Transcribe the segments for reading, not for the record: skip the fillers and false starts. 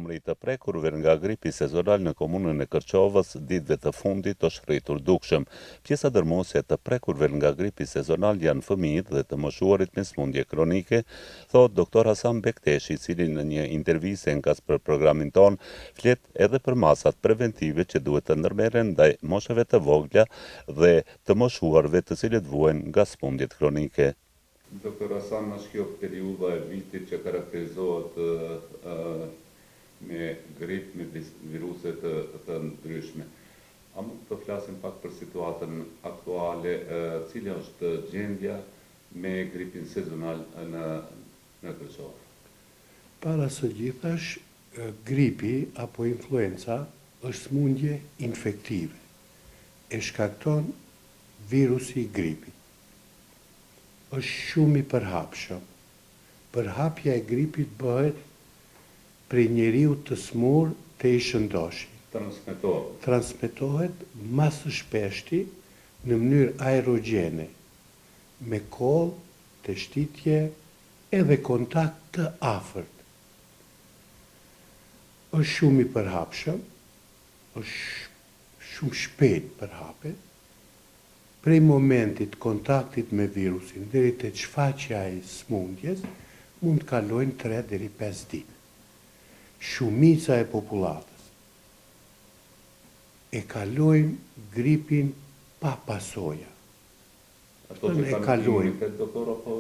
Numri i të prekurve nga gripi sezonal në komunën e Kërçovës ditëve të fundit është rritur dukshëm. Pjesa dërrmuese e të prekurve nga gripi sezonal janë fëmijët dhe të moshuarit me sëmundje kronike, thotë Doktor Hasan Bekteshi, i cili në një intervistë enkas për programin tonë flet edhe për masat preventive që duhet të ndërmerren ndaj moshave të vogla dhe të moshuarve të cilët vuajnë nga sëmundjet kronike. Doktor Hasan, është kjo periudha e vitit që karakterizohet me grip, me viruse të, të ndryshme. A mund të flasim pak për situatën aktuale, cila është gjendja me gripin sezonal në në Kërçovë? Para së gjithash, gripi apo influenca është sëmundje infektive. E shkakton virusi i gripit. Është shumë i përhapshëm. Përhapja e gripit bëhet prej njeriut të sëmurë te i shëndoshi. Transmetohet. Transmetohet ma së shpeshti në mënyrë aerogjene, me kollë, teshtitje edhe kontakt të afërt. Është shumë i përhapshëm, është shumë shpejt përhapet, Prej momentit të kontaktit me virusin deri te shfaqja e sëmundjes mund të kalojnë tre deri pesë ditë. Shumica e popullatës e kalojnë gripin pa pasoja. Ato që kanë imunitet doktor apo?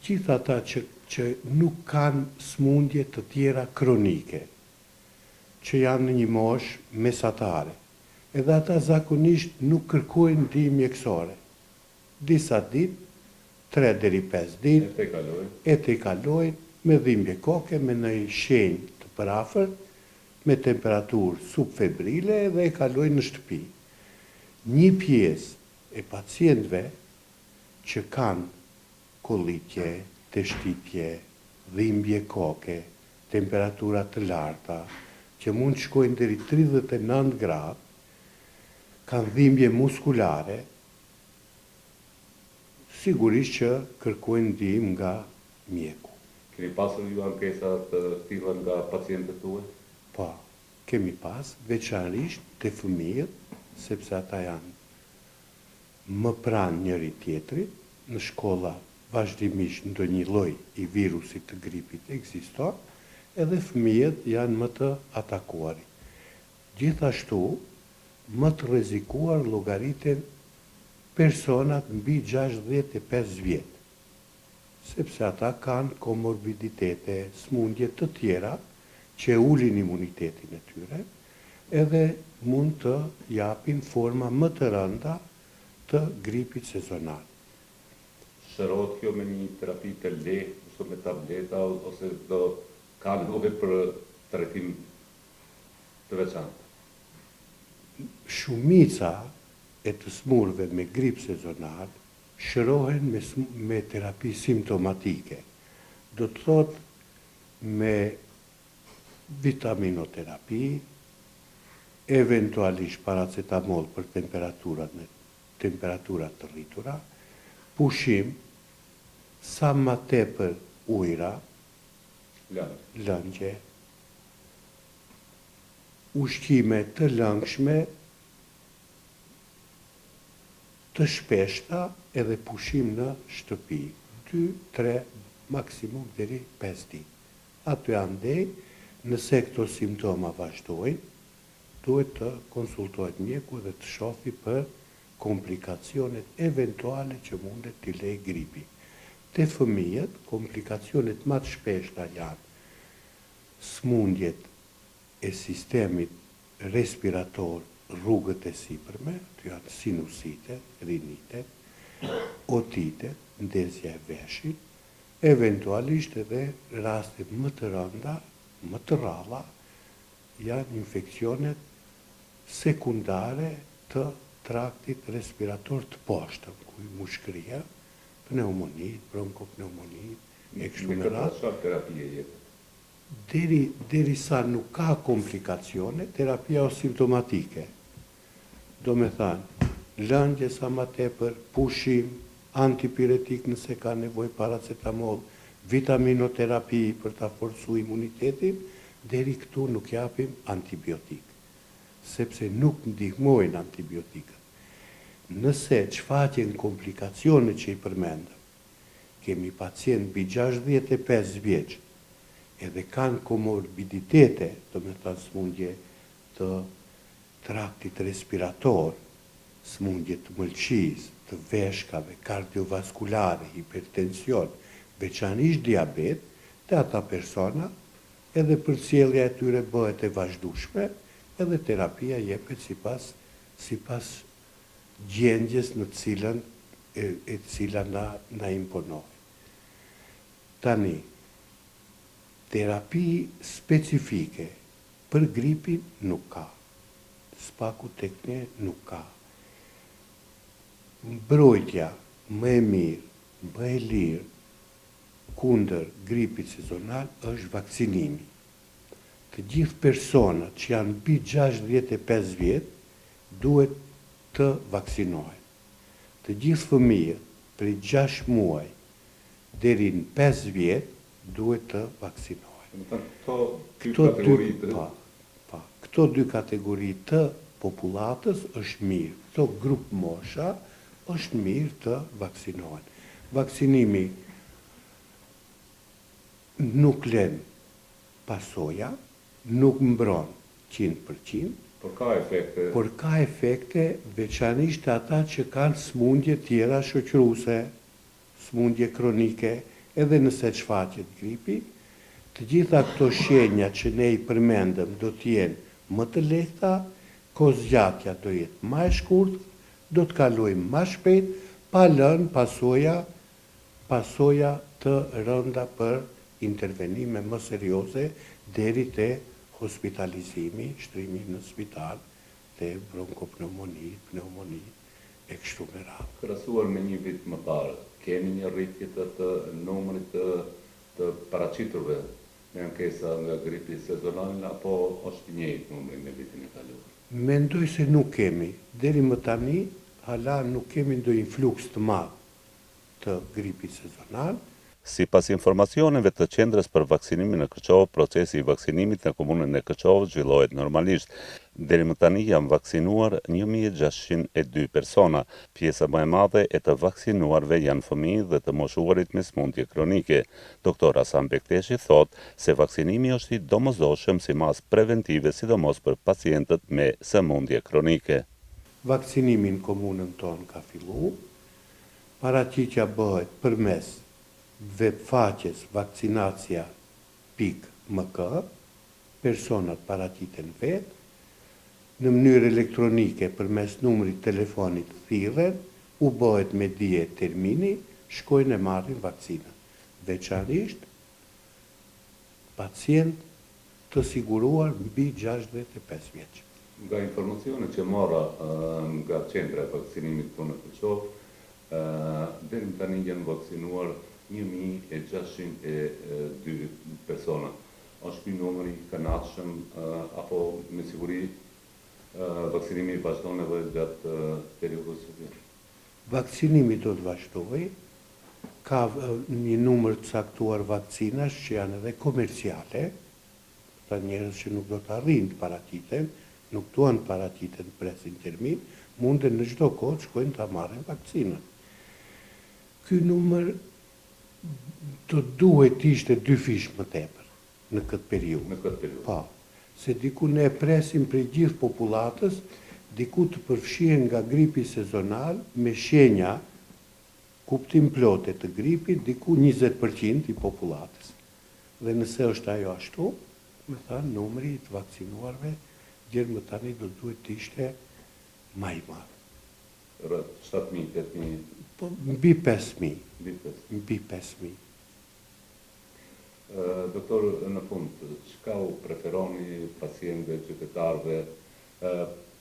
Gjithë ata që që nuk kanë sëmundje të tjera kronike, që janë në një moshë mesatare, Edhe ata zakonisht nuk kërkojnë ndihmë mjekësore. Disa ditë, tre deri pesë ditë, e tejkalojnë me dhimbje koke, me ndonjë shenjë të përafërt, me temperaturë subfebrile dhe e kalojnë në shtëpi. Një pjesë e pacientëve që kanë kollitje, teshtitje, dhimbje koke, temperatura të larta, që mund të shkojnë deri 39 gradë, kanë dhimbje muskulare, sigurisht që kërkojnë ndihmë nga mjeku. Keni pasur ju ankesa të tilla nga pacientët tuaj? Po, kemi pas, veçanërisht te fëmijët, sepse ata janë më pranë njëri-tjetrit, në shkolla vazhdimisht ndonjë lloj i virusit të gripit ekziston, edhe fëmijët janë më të atakuarit. Gjithashtu, më të rrezikuar llogariten personat mbi 65 vjet, sepse ata kanë komorbiditete, sëmundje të tjera që e ulin imunitetin e tyre, edhe mund të japin forma më të rënda të gripit sezonal. Shërohet kjo me një terapi të lehtë, ose me tableta, ose do ka nevojë për trajtim të veçantë? Shumica e të smurve me grip sezonal shërohen me, me terapi simptomatike. Do të thotë me vitaminoterapi, eventualisht paracetamol për temperaturat në temperatura të rritura, pushim, sa ma tepër ujra, lëngje, ushqime të lëngshme, të shpeshta edhe pushim në shtëpi, 2, 3, maksimum deri 5 ditë. Aty andej, nëse këto simptoma vazhdojnë, duhet të konsultohet mjeku dhe të shofi për komplikacionet eventuale që mundet t'i lejë gripi. Te fëmijët, komplikacionet më të shpeshta janë smundjet e sistemit respirator rrugët e sipërme, aty janë sinusitet, rinitet, otitet, ndezja e veshit, eventualisht edhe rastet më të rënda, më të rralla, janë infeksionet sekundare të traktit respirator të poshtëm, ku mushkëria, pneumonit, bronkopneumonit, e kështu me radhë. Çfarë terapie jepet? Deri derisa nuk ka komplikacione, terapia është simptomatike. Do me thënë, lëngje sa ma tepër, pushim, antipiretik nëse ka nevojë paracetamol, vitaminoterapi për ta forcu imunitetin, Deri këtu nuk japim antibiotikë, sepse nuk ndihmojnë antibiotikët. Nëse shfaqen komplikacionet që i përmendëm, kemi pacientë mbi 65 vjeç, edhe kanë komorbiditete, domethënë sëmundje të traktit respirator, sëmundje të mëlçisë, të veshkave, kardiovaskulare, hipertension, veçanërisht diabet, te ata persona edhe përcjellja e tyre bëhet e vazhdueshme, edhe terapia jepet sipas sipas gjendjes në të cilën e, e cila na na imponohet. Tani, terapi specifike për gripin nuk ka. Së paku tek ne nuk ka. Mbrojtja më e mirë, më e lirë kundër gripit sezonal është vaksinimi. Të gjithë personat që janë mbi 65 vjet duhet të vaksinohen. Të gjithë fëmijët prej 6 muaj deri në 5 vjet duhet të vaksinohen. Domethënë këto dy kategori të po, po, këto dy kategori të popullatës është mirë. Këto grup mosha është mirë të vaksinohen. Vaksinimi nuk len pasoja, nuk mbron 100%, Por ka efekte. Por ka efekte veçanërisht ata që kanë sëmundje tjera shoqëruese, sëmundje kronike, edhe nëse shfaqet gripi, të gjitha këto shenja që ne i përmendëm do të jenë më të lehta, kohëzgjatja do jetë më e shkurtër, do të kalojmë më shpejt, pa lënë pasoja pasoja të rënda për intervenime më serioze deri te hospitalizimi, shtrimi në spital, te bronkopneumoni, pneumoni e kështu me radhë. Krahasuar me një vit më parë, kemi një rritje të të numrit të të paraqiturve me ankesa nga gripi sezonal apo është i njëjtë numri me vitin e kaluar? Mendoj se nuk kemi. Deri më tani, hala nuk kemi ndonjë fluks të madh të gripit sezonal. Sipas informacioneve të Qendrës për Vaksinimin në Kërçovë, procesi i vaksinimit në komunën e Kërçovës zhvillohet normalisht. Deri më tani janë vaksinuar 1602 persona. Pjesa më e madhe e të vaksinuarve janë fëmijë dhe të moshuarit me sëmundje kronike. Doktor Hasan Bekteshi thotë se vaksinimi është i domosdoshëm si masë preventive sidomos për pacientët me sëmundje kronike. Vaksinimi në komunën tonë ka fillu, paraqitja bëhet përmes webfaqes vaccinacia.mk, personat paraqiten vetë, në mënyrë elektronike përmes numrit telefonit thirren, u bëhet me dije termini, shkojnë e marrin vaksinën. Veçanërisht pacient të siguruar mbi 65 vjeç. Nga informacionet që mora nga qendra e vaksinimit këtu në Kërçovë, deri më tani janë vaksinuar 1602 persona. Është ky numër i kënaqshëm apo me siguri vaksinimi vazhdon edhe gjatë periudhës që vjen? Vaksinimi do të vazhdojë, ka një numër të caktuar vakcinash që janë edhe komerciale, pra njerëz që nuk do të arrijnë të paraqiten, nuk duan të paraqiten të presin termin, munden në çdo kohë të shkojnë ta marrin vakcinën. Ky numër do duhet të ishte dyfish më tepër në këtë periudhë. Në këtë periudhë. Po, se diku ne presim prej gjithë popullatës, diku të përfshihen nga gripi sezonal me shenja kuptim plote të gripit, diku 20% i popullatës. Dhe nëse është ajo ashtu, me thënë, numri i të vaksinuarve gjerë më tani do duhet të ishte më i madh. Rreth 7.000, 8.000? Po, mbi 5.000. Mbi 5.000. Mbi 5.000. Doktor, në fund, çka u preferoni pacientëve, qytetarëve,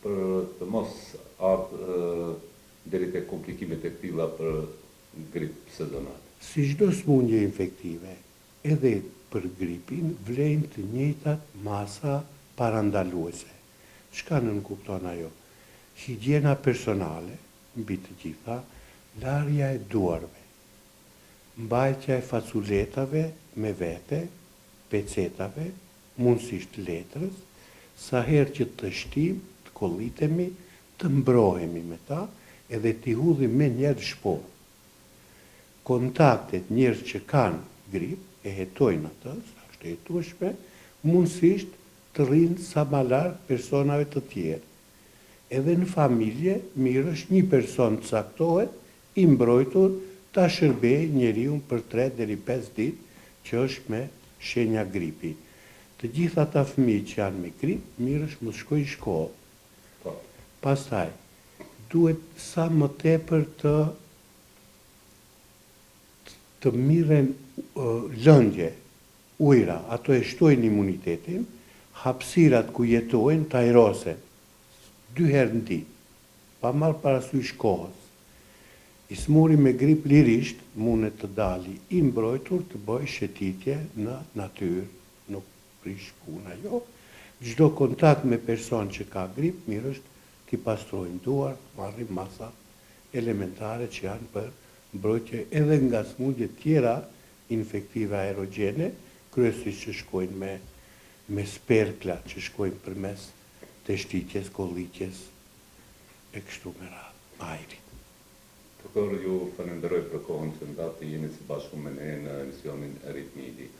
për të mos ardhë deri te komplikimet e këtilla për grip sezonal? Si çdo sëmundje infektive, edhe për gripin vlejnë të njëjtat masa parandaluese. Çka nënkupton ajo? Higjiena personale, mbi të gjitha, larja e duarve, mbajtja e faculetave me vete, pecetave, mundësisht letrës, sa herë që teshtim, të kollitemi, të mbrohemi me ta, edhe t'i hudhim menjëherë në shportë. Kontaktet njerëz që kanë grip, e hetojnë atë, sa është e hetueshme, mundësisht të rrinë sa ma larg personave të tjerë. Edhe në familje, mirë është një person të caktohet i mbrojtur ta shërbejë njeriun për tre deri pesë ditë që është me shenja gripi. Të gjithë ata fëmijë që janë me grip, mirë është mos shkojnë në shkollë. Po. Pastaj, duhet sa më tepër të të mirren lëngje, ujëra, ato e shtojnë imunitetin, hapësirat ku jetojnë të ajrosen dy herë në ditë, pa marrë parasysh kohës. I smuri me grip lirisht mundet të dali i mbrojtur të bëjë shëtitje në natyrë, nuk prish punë ajo. Çdo kontakt me person që ka grip, mirë është t'i pastrojmë duart, marrim masat elementare që janë për mbrojtje edhe nga sëmundje tjera infektive aerogjene, kryesisht që shkojnë me me sperkla që shkojnë përmes teshtitjes, kollitjes e kështu me radhë, ajrit. Doktor, ju falenderoj për kohën që ndatë të jeni së bashku me ne në emisionin Ritmi i Ditës.